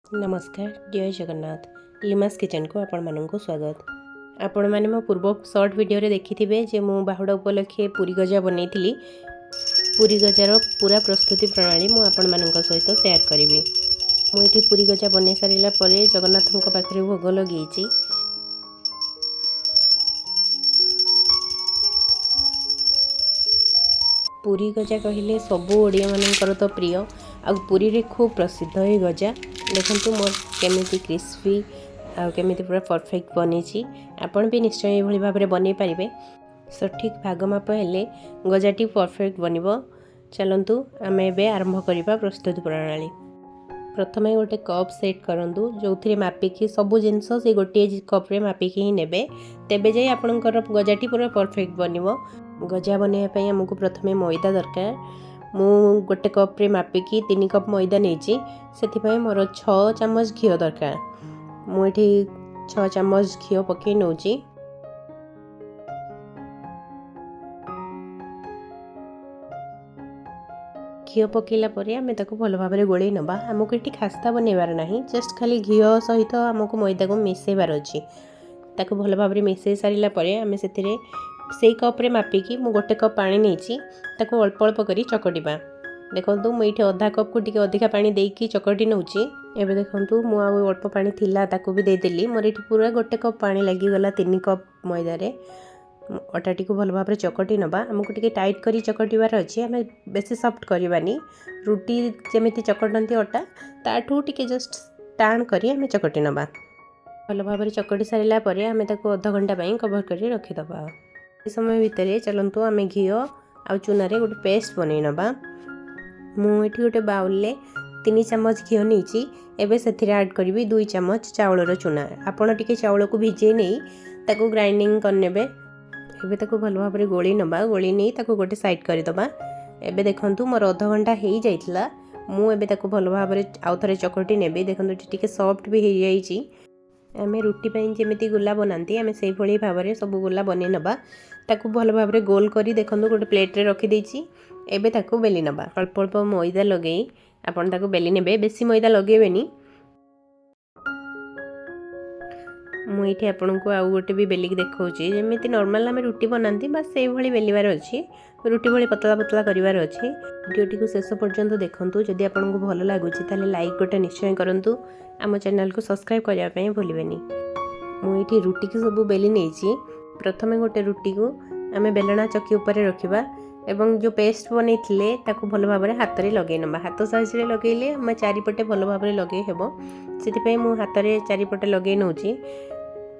ନମସ୍କାର, ଜୟ ଜଗନ୍ନାଥ। ଲିମାସ୍ କିଚେନ୍କୁ ଆପଣମାନଙ୍କୁ ସ୍ୱାଗତ। ଆପଣମାନେ ମୋ ପୂର୍ବ ସର୍ଟ ଭିଡ଼ିଓରେ ଦେଖିଥିବେ ଯେ ମୁଁ ବାହୁଡ଼ା ଉପଲକ୍ଷେ ପୁରୀ ଗଜା ବନେଇଥିଲି। ପୁରୀ ଗଜାର ପୁରା ପ୍ରସ୍ତୁତି ପ୍ରଣାଳୀ ମୁଁ ଆପଣମାନଙ୍କ ସହିତ ସେୟାର କରିବି। ମୁଁ ଏଠି ପୁରୀ ଗଜା ବନେଇ ସାରିଲା ପରେ ଜଗନ୍ନାଥଙ୍କ ପାଖରେ ଭୋଗ ଲଗେଇଛି। ପୁରୀ ଗଜା କହିଲେ ସବୁ ଓଡ଼ିଆମାନଙ୍କର ତ ପ୍ରିୟ, ଆଉ ପୁରୀରେ ଖୁବ୍ ପ୍ରସିଦ୍ଧ ଏ ଗଜା। ଦେଖନ୍ତୁ ମୋର କେମିତି କ୍ରିସ୍ପି ଆଉ କେମିତି ପୁରା ପରଫେକ୍ଟ ବନିଛି। ଆପଣ ବି ନିଶ୍ଚୟ ଏଇଭଳି ଭାବରେ ବନେଇ ପାରିବେ। ସଠିକ୍ ଭାଗ ମାପ ହେଲେ ଗଜାଟି ପରଫେକ୍ଟ ବନିବ। ଚାଲନ୍ତୁ, ଆମେ ଏବେ ଆରମ୍ଭ କରିବା ପ୍ରସ୍ତୁତି ପ୍ରଣାଳୀ। ପ୍ରଥମେ ଗୋଟେ କପ୍ ସେଟ୍ କରନ୍ତୁ, ଯେଉଁଥିରେ ମାପିକି ସବୁ ଜିନିଷ ସେଇ ଗୋଟିଏ କପ୍ରେ ମାପିକି ହିଁ ନେବେ, ତେବେ ଯାଇ ଆପଣଙ୍କର ଗଜାଟି ପୁରା ପରଫେକ୍ଟ ବନିବ। ଗଜା ବନେଇବା ପାଇଁ ଆମକୁ ପ୍ରଥମେ ମଇଦା ଦରକାର। ମୁଁ ଗୋଟେ କପ୍ରେ ମାପିକି 3 କପ୍ ମଇଦା ନେଇଛି, ସେଥିପାଇଁ ମୋର 6 ଚାମଚ ଘିଅ ଦରକାର। ମୁଁ ଏଠି 6 ଚାମଚ ଘିଅ ପକାଇ ନେଉଛି। ଘିଅ ପକାଇଲା ପରେ ଆମେ ତାକୁ ଭଲ ଭାବରେ ଗୋଳେଇ ନେବା। ଆମକୁ ଏଠି ଖାସ୍ତା ବନେଇବାର ନାହିଁ, ଜଷ୍ଟ ଖାଲି ଘିଅ ସହିତ ଆମକୁ ମଇଦାକୁ ମିଶାଇବାର ଅଛି। ତାକୁ ଭଲ ଭାବରେ ମିଶାଇ ସାରିଲା ପରେ ଆମେ ସେଥିରେ ସେଇ କପ୍ରେ ମାପିକି ମୁଁ 1 କପ୍ ପାଣି ନେଇଛି। ତାକୁ ଅଳ୍ପ ଅଳ୍ପ କରି ଚକଟିବା। ଦେଖନ୍ତୁ, ମୁଁ ଏଇଠି ଅଧା କପ୍କୁ ଟିକେ ଅଧିକା ପାଣି ଦେଇକି ଚକଟି ନେଉଛି। ଏବେ ଦେଖନ୍ତୁ, ମୁଁ ଆଉ ଅଳ୍ପ ପାଣି ଥିଲା, ତାକୁ ବି ଦେଇଦେଲି। ମୋର ଏଠି ପୁରା 1 କପ୍ ପାଣି ଲାଗିଗଲା 3 କପ୍ ମଇଦାରେ। ଅଟାଟିକୁ ଭଲ ଭାବରେ ଚକଟି ନେବା। ଆମକୁ ଟିକେ ଟାଇଟ୍ କରି ଚକଟିବାର ଅଛି, ଆମେ ବେଶୀ ସଫ୍ଟ କରିବାନି। ରୁଟି ଯେମିତି ଚକଟନ୍ତି ଅଟା, ତାଠୁ ଟିକେ ଜଷ୍ଟ ଟାଣ କରି ଆମେ ଚକଟି ନେବା। ଭଲ ଭାବରେ ଚକଟି ସାରିଲା ପରେ ଆମେ ତାକୁ ଅଧଘଣ୍ଟା ପାଇଁ କଭର୍ କରି ରଖିଦେବା। ଏ ସମୟ ଭିତରେ ଚାଲନ୍ତୁ, ଆମେ ଘିଅ ଆଉ ଚୁନାରେ ଗୋଟେ ପେଷ୍ଟ ବନେଇ ନେବା। ମୁଁ ଏଠି ଗୋଟେ ବାଉଲରେ 3 ଚାମଚ ଘିଅ ନେଇଛି। ଏବେ ସେଥିରେ ଆଡ଼୍ କରିବି 2 ଚାମଚ ଚାଉଳର ଚୁନା। ଆପଣ ଟିକେ ଚାଉଳକୁ ଭିଜେଇ ନେଇ ତାକୁ ଗ୍ରାଇଣ୍ଡିଙ୍ଗ କରିନେବେ। ଏବେ ତାକୁ ଭଲ ଭାବରେ ଗୋଳେଇ ନେବା। ଗୋଳେଇ ନେଇ ତାକୁ ଗୋଟେ ସାଇଡ଼୍ କରିଦେବା। ଏବେ ଦେଖନ୍ତୁ, ମୋର ଅଧଘଣ୍ଟା ହେଇଯାଇଥିଲା। ମୁଁ ଏବେ ତାକୁ ଭଲ ଭାବରେ ଆଉ ଥରେ ଚକଟି ନେବି। ଦେଖନ୍ତୁ, ଏଠି ଟିକେ ସଫ୍ଟ ବି ହେଇଯାଇଛି। ଆମେ ରୁଟି ପାଇଁ ଯେମିତି ଗୁଲା ବନାନ୍ତି, ଆମେ ସେଇଭଳି ଭାବରେ ସବୁ ଗୁଲା ବନେଇ ନେବା। ତାକୁ ଭଲ ଭାବରେ ଗୋଲ କରି ଦେଖନ୍ତୁ, ଗୋଟେ ପ୍ଲେଟ୍ରେ ରଖିଦେଇଛି। ଏବେ ତାକୁ ବେଲି ନେବା। ଅଳ୍ପ ଅଳ୍ପ ମଇଦା ଲଗେଇ ଆପଣ ତାକୁ ବେଲି ନେବେ। ବେଶୀ ମଇଦା ଲଗେଇବେନି। ମୁଁ ଏଇଠି ଆପଣଙ୍କୁ ଆଉ ଗୋଟେ ବି ବେଲିକି ଦେଖାଉଛି। ଯେମିତି ନର୍ମାଲ୍ ଆମେ ରୁଟି ବନାନ୍ତି, ବାସ୍ ସେଇଭଳି ବେଲିବାର ଅଛି। ରୁଟି ଭଳି ପତଳା ପତଳା କରିବାର ଅଛି। ଭିଡ଼ିଓଟିକୁ ଶେଷ ପର୍ଯ୍ୟନ୍ତ ଦେଖନ୍ତୁ। ଯଦି ଆପଣଙ୍କୁ ଭଲ ଲାଗୁଛି, ତାହେଲେ ଲାଇକ୍ ଗୋଟେ ନିଶ୍ଚୟ କରନ୍ତୁ। ଆମ ଚ୍ୟାନେଲକୁ ସବସ୍କ୍ରାଇବ୍ କରିବା ପାଇଁ ଭୁଲିବେନି। ମୁଁ ଏଇଠି ରୁଟିକୁ ସବୁ ବେଲି ନେଇଛି। ପ୍ରଥମେ ଗୋଟେ ରୁଟିକୁ ଆମେ ବେଲଣା ଚକି ଉପରେ ରଖିବା ଏବଂ ଯେଉଁ ପେଷ୍ଟ ବନେଇଥିଲେ, ତାକୁ ଭଲ ଭାବରେ ହାତରେ ଲଗେଇ ନେବା। ହାତ ସାହାଯ୍ୟରେ ଲଗେଇଲେ ଆମେ ଚାରିପଟେ ଭଲ ଭାବରେ ଲଗେଇ ହେବ। ସେଥିପାଇଁ ମୁଁ ହାତରେ ଚାରିପଟେ ଲଗେଇ ନେଉଛି।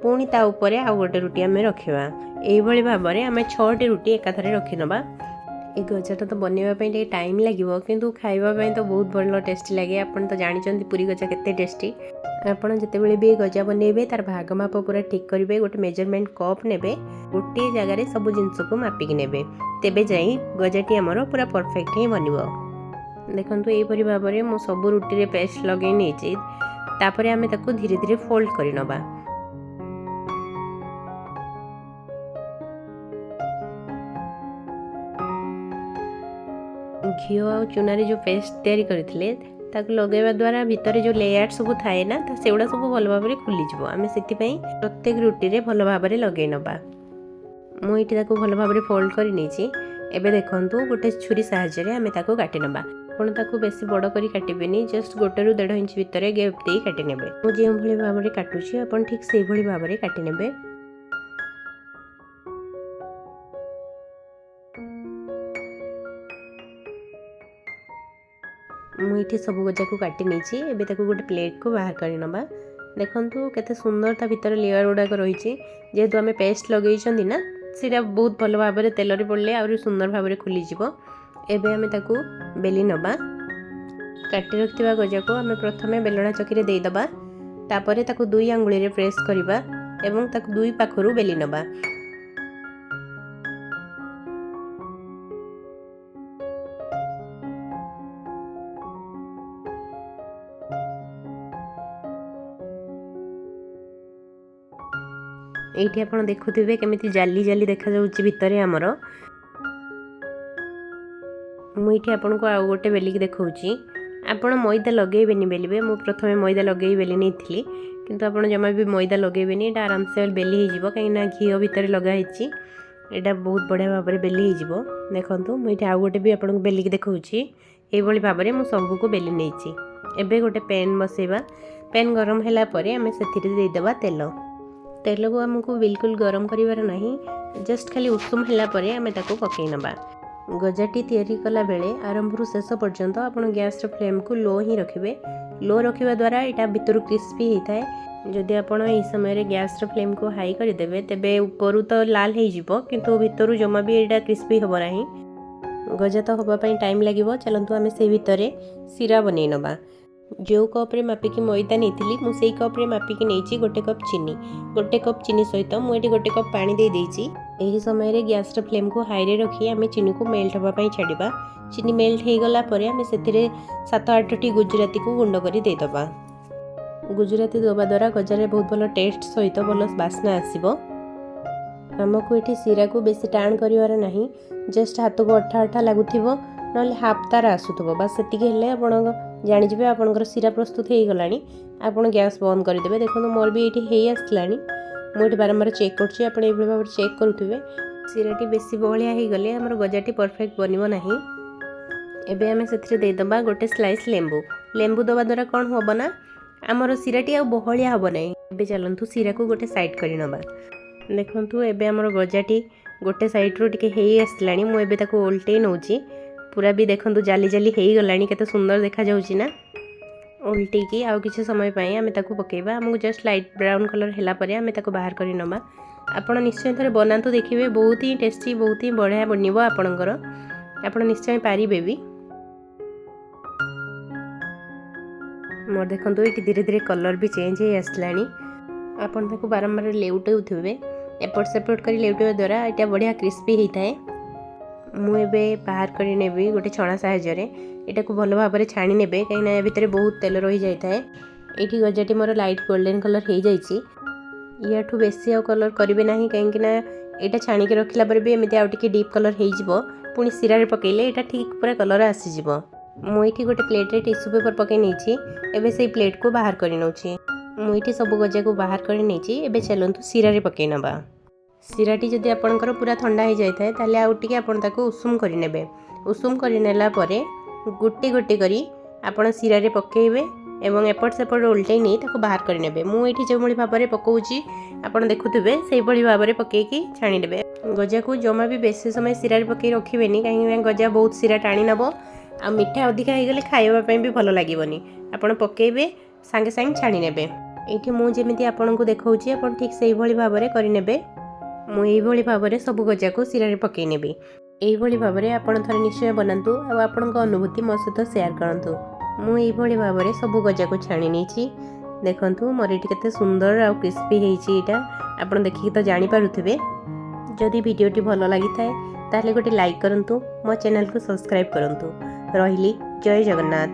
ପୁଣି ତା ଉପରେ ଆଉ ଗୋଟେ ରୁଟି ଆମେ ରଖିବା। ଏଇଭଳି ଭାବରେ ଆମେ ଛଅଟି ରୁଟି ଏକାଥରେ ରଖିନେବା। ଏ ଗଜାଟା ତ ବନେଇବା ପାଇଁ ଟିକେ ଟାଇମ୍ ଲାଗିବ, କିନ୍ତୁ ଖାଇବା ପାଇଁ ତ ବହୁତ ଭଲ ଟେଷ୍ଟି ଲାଗେ। ଆପଣ ତ ଜାଣିଛନ୍ତି ପୁରୀ ଗଜା କେତେ ଟେଷ୍ଟି। ଆପଣ ଯେତେବେଳେ ବି ଗଜା ବନେଇବେ, ତାର ଭାଗ ମାପ ପୁରା ଠିକ୍ କରିବେ। ଗୋଟେ ମେଜରମେଣ୍ଟ କପ୍ ନେବେ, ଗୋଟିଏ ଜାଗାରେ ସବୁ ଜିନିଷକୁ ମାପିକି ନେବେ, ତେବେ ଯାଇ ଗଜାଟି ଆମର ପୁରା ପରଫେକ୍ଟ ହିଁ ବନିବ। ଦେଖନ୍ତୁ, ଏଇପରି ଭାବରେ ମୁଁ ସବୁ ରୁଟିରେ ପେଷ୍ଟ ଲଗେଇ ନେଇଛି। ତାପରେ ଆମେ ତାକୁ ଧୀରେ ଧୀରେ ଫୋଲ୍ଡ କରି ନେବା। ଘିଅ ଆଉ ଚୁନାରେ ଯେଉଁ ପେଷ୍ଟ ତିଆରି କରିଥିଲେ, ତାକୁ ଲଗାଇବା ଦ୍ୱାରା ଭିତରେ ଯେଉଁ ଲେୟାର ସବୁ ଥାଏ ନା, ତ ସେଗୁଡ଼ା ସବୁ ଭଲ ଭାବରେ ଖୋଲିଯିବ। ଆମେ ସେଥିପାଇଁ ପ୍ରତ୍ୟେକ ରୁଟିରେ ଭଲ ଭାବରେ ଲଗାଇ ନେବା। ମୁଁ ଏଇଠି ତାକୁ ଭଲ ଭାବରେ ଫୋଲ୍ଡ କରି ନେଇଛି। ଏବେ ଦେଖନ୍ତୁ, ଗୋଟେ ଛୁରୀ ସାହାଯ୍ୟରେ ଆମେ ତାକୁ କାଟି ନେବା। ଆପଣ ତାକୁ ବେଶୀ ବଡ଼ କରି କାଟିବେନି, ଜଷ୍ଟ 1ରୁ 1.5 ଇଞ୍ଚ ଭିତରେ ଗେପ୍ ଦେଇ କାଟି ନେବେ। ମୁଁ ଯେଉଁଭଳି ଭାବରେ କାଟୁଛି, ଆପଣ ଠିକ୍ ସେଇଭଳି ଭାବରେ କାଟି ନେବେ। ମୁଁ ଏଇଠି ସବୁ ଗଜାକୁ କାଟି ନେଇଛି। ଏବେ ତାକୁ ଗୋଟେ ପ୍ଲେଟ୍କୁ ବାହାର କରି ନେବା। ଦେଖନ୍ତୁ, କେତେ ସୁନ୍ଦର ତା ଭିତରେ ଲେୟର୍ ଗୁଡ଼ାକ ରହିଛି। ଯେହେତୁ ଆମେ ପେଷ୍ଟ ଲଗେଇଛନ୍ତି ନା, ସେଇଟା ବହୁତ ଭଲ ଭାବରେ ତେଲରେ ପଡ଼ିଲେ ଆହୁରି ସୁନ୍ଦର ଭାବରେ ଖୋଲିଯିବ। ଏବେ ଆମେ ତାକୁ ବେଲି ନେବା। କାଟି ରଖିଥିବା ଗଜାକୁ ଆମେ ପ୍ରଥମେ ବେଲଣା ଚକିରେ ଦେଇଦେବା। ତାପରେ ତାକୁ ଦୁଇ ଆଙ୍ଗୁଳିରେ ପ୍ରେସ୍ କରିବା ଏବଂ ତାକୁ ଦୁଇ ପାଖରୁ ବେଲି ନେବା। ଏଇଠି ଆପଣ ଦେଖୁଥିବେ, କେମିତି ଜାଲି ଜାଲି ଦେଖାଯାଉଛି ଭିତରେ ଆମର। ମୁଁ ଏଇଠି ଆପଣଙ୍କୁ ଆଉ ଗୋଟେ ବେଲିକି ଦେଖାଉଛି। ଆପଣ ମଇଦା ଲଗେଇବେନି ବେଲିବେ। ମୁଁ ପ୍ରଥମେ ମଇଦା ଲଗେଇ ବେଲି ନେଇଥିଲି, କିନ୍ତୁ ଆପଣ ଜମା ବି ମଇଦା ଲଗେଇବେନି। ଏଇଟା ଆରାମସେ ବେଲି ହେଇଯିବ, କାହିଁକିନା ଘିଅ ଭିତରେ ଲଗା ହେଇଛି। ଏଇଟା ବହୁତ ବଢ଼ିଆ ଭାବରେ ବେଲି ହେଇଯିବ। ଦେଖନ୍ତୁ, ମୁଁ ଏଇଠି ଆଉ ଗୋଟେ ବି ଆପଣଙ୍କୁ ବେଲିକି ଦେଖାଉଛି। ଏଇଭଳି ଭାବରେ ମୁଁ ସବୁକୁ ବେଲି ନେଇଛି। ଏବେ ଗୋଟେ ପ୍ୟାନ୍ ବସେଇବା। ପ୍ୟାନ୍ ଗରମ ହେଲା ପରେ ଆମେ ସେଥିରେ ଦେଇଦେବା ତେଲ। ତେଲକୁ ଆମକୁ ବିଲକୁଲ ଗରମ କରିବାର ନାହିଁ, ଜଷ୍ଟ ଖାଲି ଉଷୁମ ହେଲା ପରେ ଆମେ ତାକୁ ପକାଇ ନେବା। ଗଜାଟି ତିଆରି କଲାବେଳେ ଆରମ୍ଭରୁ ଶେଷ ପର୍ଯ୍ୟନ୍ତ ଆପଣ ଗ୍ୟାସ୍ର ଫ୍ଲେମ୍କୁ ଲୋ ହିଁ ରଖିବେ। ଲୋ ରଖିବା ଦ୍ୱାରା ଏଇଟା ଭିତରୁ କ୍ରିସ୍ପି ହେଇଥାଏ। ଯଦି ଆପଣ ଏହି ସମୟରେ ଗ୍ୟାସ୍ର ଫ୍ଲେମ୍କୁ ହାଇ କରିଦେବେ, ତେବେ ଉପରୁ ତ ଲାଲ ହେଇଯିବ, କିନ୍ତୁ ଭିତରୁ ଜମା ବି ଏଇଟା କ୍ରିସ୍ପି ହେବ ନାହିଁ। ଗଜା ତ ହେବା ପାଇଁ ଟାଇମ୍ ଲାଗିବ। ଚାଲନ୍ତୁ, ଆମେ ସେଇ ଭିତରେ ଶିରା ବନେଇ ନେବା। ଯେଉଁ କପ୍ରେ ମାପିକି ମଇଦା ନେଇଥିଲି, ମୁଁ ସେଇ କପ୍ରେ ମାପିକି ନେଇଛି 1 କପ୍ ଚିନି। 1 କପ୍ ଚିନି ସହିତ ମୁଁ ଏଠି 1 କପ୍ ପାଣି ଦେଇଦେଇଛି। ଏହି ସମୟରେ ଗ୍ୟାସ୍ର ଫ୍ଲେମ୍କୁ ହାଇରେ ରଖି ଆମେ ଚିନିକୁ ମେଲ୍ଟ ହେବା ପାଇଁ ଛାଡ଼ିବା। ଚିନି ମେଲ୍ଟ ହେଇଗଲା ପରେ ଆମେ ସେଥିରେ 7-8ଟି ଗୁଜୁରାତିକୁ ଗୁଣ୍ଡ କରି ଦେଇଦେବା। ଗୁଜୁରାତି ଦେବା ଦ୍ୱାରା ଗଜାରେ ବହୁତ ଭଲ ଟେଷ୍ଟ ସହିତ ଭଲ ବାସ୍ନା ଆସିବ। ଆମକୁ ଏଠି ଶିରାକୁ ବେଶୀ ଟାଣ କରିବାର ନାହିଁ। ଜଷ୍ଟ ହାତକୁ ଅଠା ଅଠା ଲାଗୁଥିବ, ନହେଲେ ହାଫ୍ ତାର ଆସୁଥିବ, ବାସ୍ ସେତିକି ହେଲେ ଆପଣ ଜାଣିଯିବେ ଆପଣଙ୍କର ଶିରା ପ୍ରସ୍ତୁତ ହେଇଗଲାଣି। ଆପଣ ଗ୍ୟାସ୍ ବନ୍ଦ କରିଦେବେ। ଦେଖନ୍ତୁ, ମୋର ବି ଏଇଠି ହେଇ ଆସିଲାଣି। ମୁଁ ଏଠି ବାରମ୍ବାର ଚେକ୍ କରୁଛି, ଆପଣ ଏଇଭଳି ଭାବରେ ଚେକ୍ କରୁଥିବେ। ଶିରାଟି ବେଶୀ ବହଳିଆ ହେଇଗଲେ ଆମର ଗଜାଟି ପରଫେକ୍ଟ ବନିବ ନାହିଁ। ଏବେ ଆମେ ସେଥିରେ ଦେଇଦେବା ଗୋଟେ ସ୍ଲାଇସ୍ ଲେମ୍ବୁ। ଲେମ୍ବୁ ଦେବା ଦ୍ୱାରା କ'ଣ ହେବ ନା, ଆମର ଶିରାଟି ଆଉ ବହଳିଆ ହେବ ନାହିଁ। ଏବେ ଚାଲନ୍ତୁ, ଶିରାକୁ ଗୋଟେ ସାଇଡ଼୍ କରି ନେବା। ଦେଖନ୍ତୁ, ଏବେ ଆମର ଗଜାଟି ଗୋଟେ ସାଇଡ଼୍ରୁ ଟିକେ ହେଇ ଆସିଲାଣି। ମୁଁ ଏବେ ତାକୁ ଓଲଟେଇ ନେଉଛି। ପୁରା ବି ଦେଖନ୍ତୁ, ଜାଲି ଜାଲି ହେଇଗଲାଣି। କେତେ ସୁନ୍ଦର ଦେଖାଯାଉଛି ନା? ଓଲଟେଇକି ଆଉ କିଛି ସମୟ ପାଇଁ ଆମେ ତାକୁ ପକାଇବା। ଆମକୁ ଜଷ୍ଟ ଲାଇଟ୍ ବ୍ରାଉନ୍ କଲର୍ ହେଲା ପରେ ଆମେ ତାକୁ ବାହାର କରି ନେବା। ଆପଣ ନିଶ୍ଚୟ ଥରେ ବନାନ୍ତୁ, ଦେଖିବେ ବହୁତ ହିଁ ଟେଷ୍ଟି, ବହୁତ ହିଁ ବଢ଼ିଆ ବନିବ ଆପଣଙ୍କର। ଆପଣ ନିଶ୍ଚୟ ପାରିବେ ବି। ମୋର ଦେଖନ୍ତୁ, ଏଇଠି ଧୀରେ ଧୀରେ କଲର୍ ବି ଚେଞ୍ଜ ହେଇ ଆସିଲାଣି। ଆପଣ ତାକୁ ବାରମ୍ବାର ଲେଉଟଉଥିବେ। ଏପଟ ସେପଟ କରି ଲେଉଟିବା ଦ୍ୱାରା ଏଇଟା ବଢ଼ିଆ କ୍ରିସ୍ପି ହେଇଥାଏ। ମୁଁ ଏବେ ବାହାର କରି ନେବି ଗୋଟେ ଛଣା ସାହାଯ୍ୟରେ। ଏଟାକୁ ଭଲ ଭାବରେ ଛାଣି ନେବେ, କାହିଁକିନା ଏ ଭିତରେ ବହୁତ ତେଲ ରହିଯାଇଥାଏ। ଏଇଠି ଗଜାଟି ମୋର ଲାଇଟ୍ ଗୋଲ୍ଡେନ୍ କଲର୍ ହେଇଯାଇଛି। ୟାଠୁ ବେଶୀ ଆଉ କଲର୍ କରିବେ ନାହିଁ, କାହିଁକିନା ଏଇଟା ଛାଣିକି ରଖିଲା ପରେ ବି ଏମିତି ଆଉ ଟିକେ ଡିପ୍ କଲର୍ ହେଇଯିବ। ପୁଣି ଶିରାରେ ପକାଇଲେ ଏଇଟା ଠିକ୍ ପୁରା କଲର୍ ଆସିଯିବ। ମୁଁ ଏଇଠି ଗୋଟେ ପ୍ଲେଟ୍ରେ ଟିସୁ ପେପର୍ ପକାଇ ନେଇଛି। ଏବେ ସେଇ ପ୍ଲେଟ୍କୁ ବାହାର କରି ନେଉଛି। ମୁଁ ଏଇଠି ସବୁ ଗଜାକୁ ବାହାର କରି ନେଇଛି। ଏବେ ଚାଲନ୍ତୁ, ଶିରାରେ ପକାଇ ନେବା। ଶିରାଟି ଯଦି ଆପଣଙ୍କର ପୁରା ଥଣ୍ଡା ହେଇଯାଇଥାଏ, ତାହେଲେ ଆଉ ଟିକେ ଆପଣ ତାକୁ ଉଷୁମ କରିନେବେ। ଉଷୁମ କରିନେଲା ପରେ ଗୋଟେ ଗୋଟେ କରି ଆପଣ ଶିରାରେ ପକାଇବେ ଏବଂ ଏପଟ ସେପଟ ଓଲଟେଇ ନେଇ ତାକୁ ବାହାର କରିନେବେ। ମୁଁ ଏଇଠି ଯେଉଁଭଳି ଭାବରେ ପକାଉଛି, ଆପଣ ଦେଖୁଥିବେ, ସେଇଭଳି ଭାବରେ ପକାଇକି ଛାଣିଦେବେ। ଗଜାକୁ ଜମା ବି ବେଶୀ ସମୟ ଶିରାରେ ପକାଇ ରଖିବେନି, କାହିଁକିନା ଗଜା ବହୁତ ଶିରା ଟାଣି ନେବ ଆଉ ମିଠା ଅଧିକା ହେଇଗଲେ ଖାଇବା ପାଇଁ ବି ଭଲ ଲାଗିବନି। ଆପଣ ପକାଇବେ, ସାଙ୍ଗେ ସାଙ୍ଗେ ଛାଣି ନେବେ। ଏଇଠି ମୁଁ ଯେମିତି ଆପଣଙ୍କୁ ଦେଖାଉଛି, ଆପଣ ଠିକ୍ ସେଇଭଳି ଭାବରେ କରିନେବେ। ମୁଁ ଏଇଭଳି ଭାବରେ ସବୁ ଗଜାକୁ ଶିରାରେ ପକାଇ ନେବି। ଏଇଭଳି ଭାବରେ ଆପଣ ଥରେ ନିଶ୍ଚୟ ବନାନ୍ତୁ ଆଉ ଆପଣଙ୍କ ଅନୁଭୂତି ମୋ ସହିତ ସେୟାର କରନ୍ତୁ। ମୁଁ ଏଇଭଳି ଭାବରେ ସବୁ ଗଜାକୁ ଛାଣି ନେଇଛି। ଦେଖନ୍ତୁ, ମୋର ଏଇଠି କେତେ ସୁନ୍ଦର ଆଉ କ୍ରିସ୍ପି ହେଇଛି ଏଇଟା। ଆପଣ ଦେଖିକି ତ ଜାଣିପାରୁଥିବେ। ଯଦି ଭିଡ଼ିଓଟି ଭଲ ଲାଗିଥାଏ, ତାହେଲେ ଗୋଟେ ଲାଇକ୍ କରନ୍ତୁ, ମୋ ଚ୍ୟାନେଲକୁ ସବସ୍କ୍ରାଇବ୍ କରନ୍ତୁ। ରହିଲି, ଜୟ ଜଗନ୍ନାଥ।